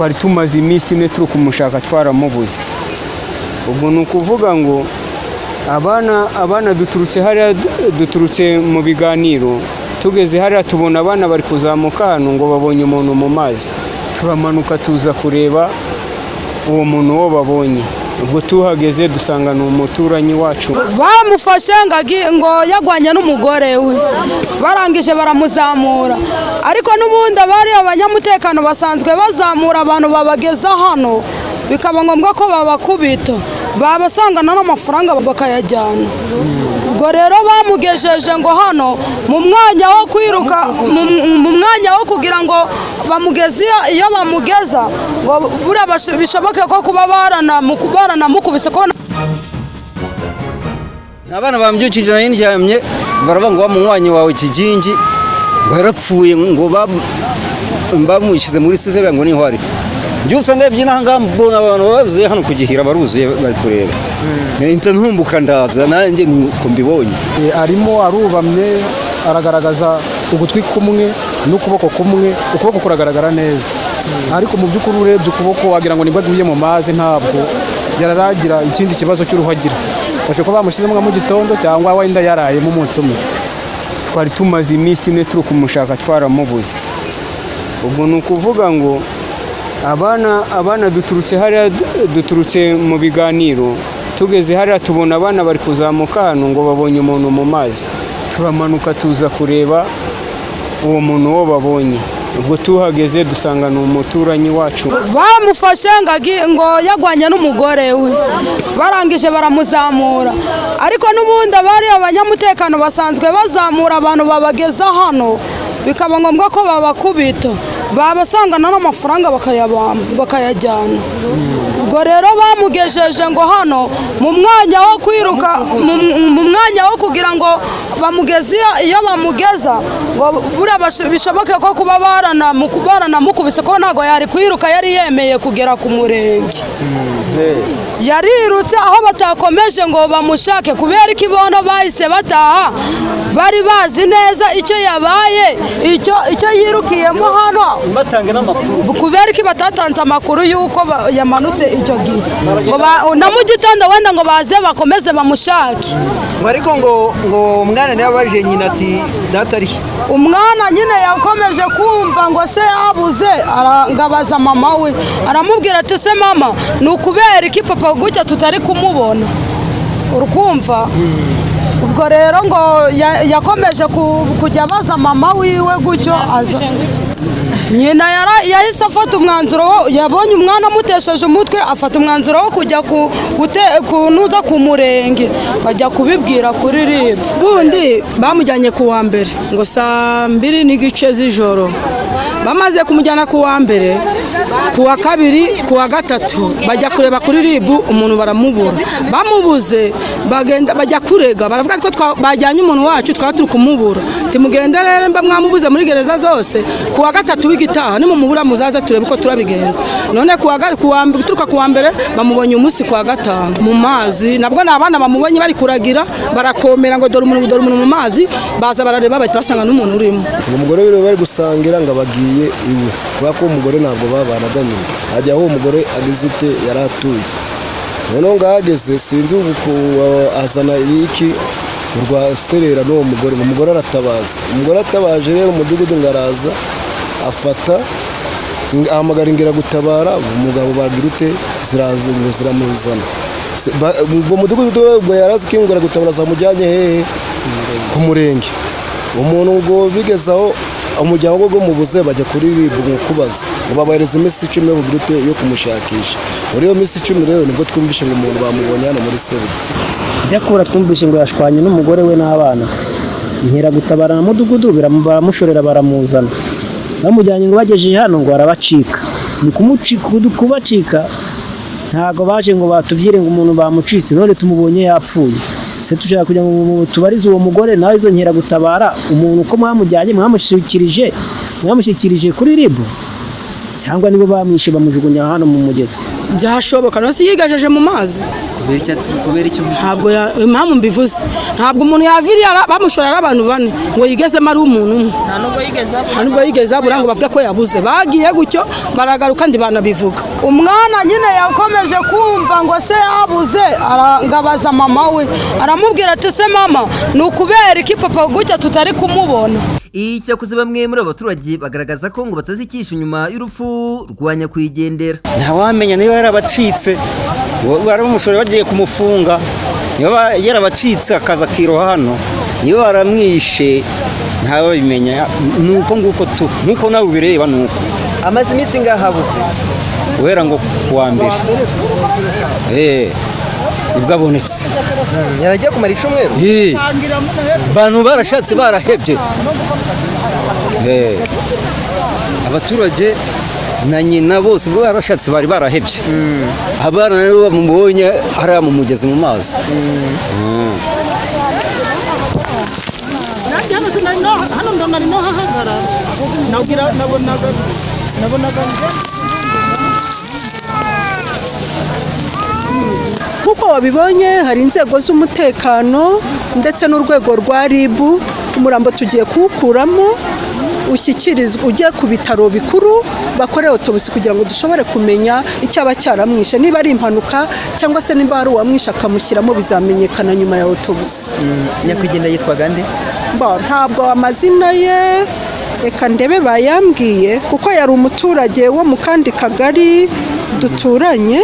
Twari tumaze iminsi 4 turi kumushaka, twaramubuze. Ubwo ni ukuvuga ngo abana duturutse hariya, duturutse mu biganiro, tugeze hariya tubona abana bari kuzamuka hano ngo babonye umuntu mu mazi. Turamanuka tuza kureba uwo muntu wo babonye. Ubwo tuhageze dusanga ni umuturanyi wacu. Bamufashe ngo yagwanye n'umugore we, barangije baramuzamura. Ariko n'ubundi abari abanyamutekano basanzwe bazamura abantu babageza hano, bikaba ngombwa ko babakubita, babasangana n'amafaranga bakayajyana. Ubwo rero bamugejeje ngo hano mu mwanya wo kwiruka, mu mwanya wo kugira ngo bamugeze iyo bamugeza, ngo buriya bishoboke ko kuba baranamukubise ko. Abana bambyukije, nari ndyamye, baravuga ngo wa munywanyi wawe Kigingi ngo yarapfuye, ngo bamushyize muri seze, ngo niho ari. Mbyutse ndebye inaha ngaha, mbona abantu baruzuye hano ku Gihira, baruzuye bari kureba. Mpita ntumbuka ndaza nanjye nuko mbibonye. Arimo arubamye, aragaragaza ugutwi kumwe n'ukuboko kumwe. Ukuboko kuragaragara neza, ariko mu by'ukuri urebye ukuboko wagira ngo nibwo aguye mu mazi, ntabwo yararagira ikindi kibazo cy'uruhu agira. Bashobora kuba bamushyizemo nka mu gitondo cyangwa wenda yarayemo umunsi umwe. Twari tumaze iminsi 4 turi kumushaka, twaramubuze. Ubwo ni ukuvuga ngo abana duturutse hariya, duturutse mu biganiro, tugeze hariya tubona abana bari kuzamuka hano ngo babonye umuntu mu mazi. Turamanuka tuza kureba uwo muntu wo babonye. Ubwo tuhageze dusanga ni umuturanyi wacu. Bamufashe ngo yagwanye n'umugore we, barangije baramuzamura. Ariko n'ubundi abari abanyamutekano basanzwe bazamura abantu babageza hano, bikaba ngombwa ko babakubita, babasangana n'amafaranga bakayajyana. Ubwo rero bamugejeje ngo hano mu mwanya wo kwiruka, mu mwanya wo kugira ngo bamugeze iyo bamugeza, ngo buriya bishoboke ko kuba baranamukubise ko ntabwo yari kwiruka, yari yemeye kugera ku murenge. Yarirutse aho batakomeje ngo bamushake kubera ko ibono bahise bataha, bari bazi neza icyo yabaye, icyo yirukiyemo hano. Batange n'amakuru. Kubera ko batatanze amakuru y'uko yamanutse icyo gihe, ngo na mu gitondo wenda ngo baze bakomeze bamushake. Ngo ariko ngo umwana niwe abajije nyina ati: "Data ari he?" Umwana nyine yakomeje kumva ngo se yabuze, arangabaza mama we, aramubwira ati: "Se mama, ni ukubera iki papa gutya tutari kumubona?" Urukumva ubwo rero ngo yakomeje kujya abaza mama wiwe gutyo aza. Nyina yahise afata umwanzuro yabonye umwana amutesheje umutwe, afata umwanzuro wo kujya kunuza ku murenge, bajya kubibwira kuri RIB. Bundi bamujyanye ku wa mbere ngo saa 2:30 z'ijoro. Bamaze kumujyana ku wa mbere, ku wa kabiri, ku wa gatatu bajya kureba kuri RIB, umuntu baramubura. Bamubuze bagenda bajya kurega, baravuga ko bajyanye umuntu wacu, twaba turi kumubura. Timugende rero mba mwamubuze muri gereza zose, ku wa gatatu w'igitaha nimumubura muzaze turebe uko turabigenza. None ku wa mbere, guturuka ku wa mbere bamubonye umunsi ku wa gatanu mu mazi. Nabwo ni abana bamubonye bari kuragira, barakomera ngo: "Dore umuntu, dore umuntu mu mazi." Baza barareba, bahita basanga n'umuntu urimo. Ngo umugore wiwe bari gusangira, ngo abagiye iwe, kubera ko uwo mugore ntabwo babanaga nyine, ajya aho uwo mugore agize ute yari atuye. Noneho ngo ahageze, sinzi ubu azana iki urwa serera n'uwo mugore, ngo umugore aratabaza. Umugore atabaje rero, umudugudu ngo araza afata, ahamagara ingeragutabara, umugabo bagira ute ziraza ngo ziramuzana. Ubwo mudugudu we ubwo yarazi ko ingeragutabara zamujyanye hehe? Ku murenge. Umuntu ngo bigeze aho umuryango we mubuze, bajya kuri RIB ngo kubaza, ngo babahereza iminsi 10 yo kugira ute, yo kumushakisha. Muri iyo minsi 10 rero nibwo twumvishe ngo umuntu bamubonye hano muri Sebu. Njya kubura, twumvise ngo yashwanye n'umugore we n'abana. Inkeragutabara na mudugudu baramushorera, baramuzana. Bamujyanye ngo bagejeje hano ngo arabacika. Mu kubacika ntabwo baje ngo batubwire ngo umuntu bamucitse, none tumubonye yapfuye. Se dushaka kugira ngo tubarize uwo mugore nawe, izo nkeragutabara, umuntu uko mwamujyanye, mwamushyikirije kuri RIB cyangwa nibo bamwishe bamujugunya hano mu mugezi? Byashoboka, no si yigajeje mu mazi. Kubera icyo uvuze? Ntabwo impamvu mbivuze, ntabwo umuntu yaviriye bamushorera ari abantu bane ngo yigezemo ari umuntu umwe. Nta nubwo yigeze abura ngo bavuge ko yabuze. Bagiye gutyo baragaruka, ndi banabivuga. Umwana nyine yakomeje kumva ngo se yabuze, arangabaza mama we, aramubwira ati: "Se mama, ni ukubera iki papa gutya tutari kumubona?" Icyakoze bamwe muri abo baturage bagaragaza ko ngo batazikisha inyuma y'urupfu rwa nyakwigendera. Ntawamenya niba yarabacitse, baramushore bagiye kumufunga, niba yarabacitse akaza akiroha hano, niba baramwishe, ntawabimenya. Ni uko nguko tu, nk'uko nawe ubireba ni uko. Amaze iminsi ngaho abuze? Guhera ngo ku wa mbere nibwo abonetse. Yaragiye kumara icyumweru? Abantu barashatse barahebye. Abaturage na nyina bose barashatse, bari barahebye. Abana rero bamubonye hariya mu mugezi mu mazi. Nanjye hano sinari no hano ndabona no hahagarara nabwira nabonaga. Nk'uko wabibonye, hari inzego z'umutekano ndetse n'urwego rwa RIB. Umurambo tugiye kuwukuramo, ushyikirizwe, ujye ku bitaro bikuru bakore autopsy kugira ngo dushobore kumenya icyaba cyaramwishe, niba ari impanuka cyangwa se niba hari uwamwishe akamushyiramo, bizamenyekana nyuma ya autopsy. Nyakwigendera yitwaga nde? Bo, ntabwo amazina ye, reka ndebe, bayambwiye kuko yari umuturage wo mu kandi kagari duturanye.